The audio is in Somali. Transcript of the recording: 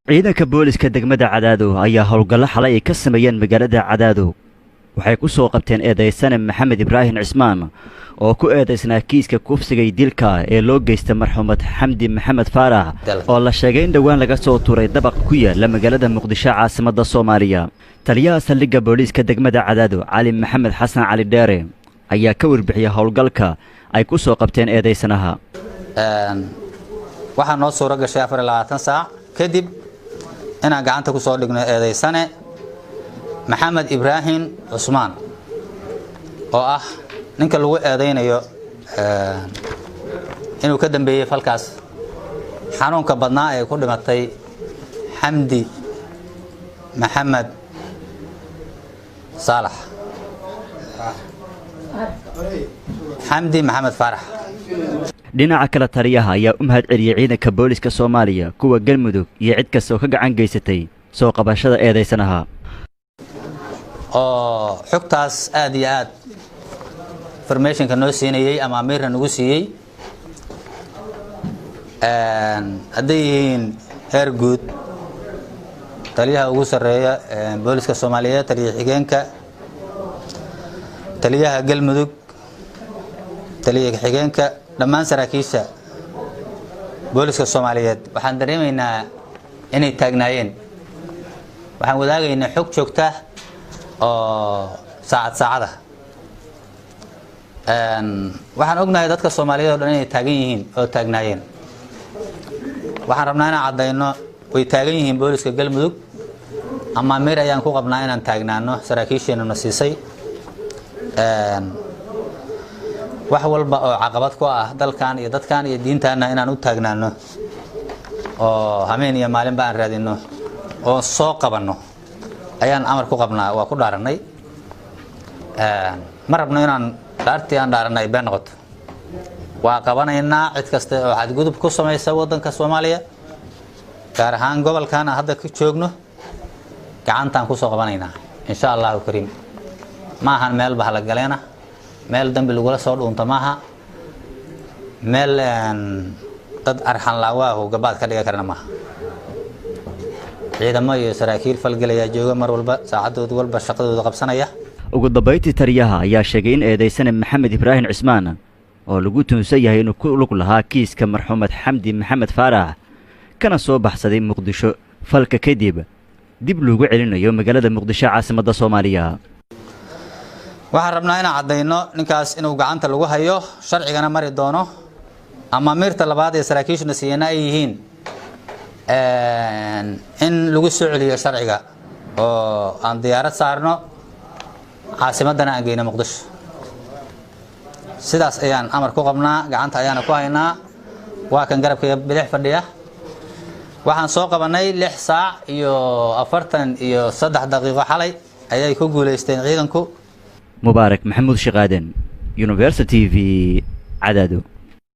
Ciidanka booliska degmada Cadaado ayaa howlgallo xalay ay ka sameeyeen magaalada Cadaado waxay ku soo qabteen eedaysane Maxamed Ibraahim Cismaan oo ku eedaysnaa kiiska kufsiga iyo dilka ee loo geystay marxuumad Xamdi Maxamed Faarax, oo la sheegay in dhowaan laga soo tuuray dabaq ku yaala magaalada Muqdisho, caasimadda Soomaaliya. Taliyaha saldhigga booliiska degmada Cadaado, Cali Maxamed Xasan Cali Dheere, ayaa ka warbixiyey howlgalka ay ku soo qabteen eedaysanaha. Waxaa noo suuro gashay 24 saac kadib inaan gacanta ku soo dhigno eedaysane Maxamed Ibraahim Cusmaan, oo ah ninka lagu eedaynayo inuu ka dambeeyey falkaas xanuunka badnaa ee ku dhimatay Xamdi Maxamed Saalax, Xamdi Maxamed Faarax. Dhinaca kale, taliyaha ayaa u mahad celiyey ciidanka booliska Soomaaliya, kuwa Galmudug iyo cid kasta oo ka gacan geysatay soo qabashada eedaysanaha. Oo xogtaas aada iyo aad informationka noo siinayey ama amiirna nagu siiyey, hadday yihiin heer guud, taliyaha ugu sarreeya booliska Soomaaliyeed, taliya xigeenka, taliyaha Galmudug, taliya xigeenka, dhammaan saraakiisha booliska Soomaaliyeed, waxaan dareemaynaa inay taagnaayeen. Waxaan wadaagaynaa xog joogta oo saacad saacada. Waxaan ognahay dadka Soomaaliyeed o dhan inay taagan yihiin oo taagnaayeen. Waxaan rabnaa inaan caddayno way taagan yihiin booliska Galmudug. Ama amiir ayaan ku qabnaa inaan taagnaano, saraakiisheenuna siisay. Wax walba oo caqabad ku ah dalkan iyo dadkan iyo diintaana inaan u taagnaano oo hameen iyo maalinba aan raadino oo soo qabanno ayaan amar ku qabnaa, waa ku dhaaranay. Ma rabno inaan dhaartii aan dhaaranay been noqoto. Waa qabanaynaa cid kasta oo xadgudub ku samaysa waddanka Soomaaliya, gaar ahaan gobolkan aan hadda ka joogno. Gacantaan kusoo qabanaynaa, insha Allahu kariim. Ma ahan meel bahalagaleena, meel dambi lagula soo dhuunto maaha, meel dad arxan laawaahu gabaad ka dhigan karana maaha. Ciidamo iyo saraakiil falgelayaa jooga mar walba, saacadood walba shaqadooda qabsanaya. Ugu dambayntii, taliyaha ayaa sheegay in eedaysane Maxamed Ibraahim Cismaan, oo lagu tuunsan yahay inuu ku lug lahaa kiiska marxuumad Xamdi Maxamed Faarax, kana soo baxsaday Muqdisho falka kadib, dib loogu celinayo magaalada Muqdisho, caasimadda Soomaaliya. Waxaan rabnaa inaan caddayno ninkaas inuu gacanta lagu hayo, sharcigana mari doono. Ama miirta labaad ee saraakiishuna siiyana ay yihiin in lagu soo celiyo sharciga oo aan diyaarad saarno, caasimaddana aan geyno Muqdisho. Sidaas ayaan amar ku qabnaa, gacanta ayaana ku haynaa. Waa kan garabka bidix fadhiya. Waxaan soo qabanay 6 saac iyo 43 daqiiqo xalay ayay ku guuleysteen ciidanku. Mubaarak Maxamuud Shaqaaden, Universal TV, Cadaado.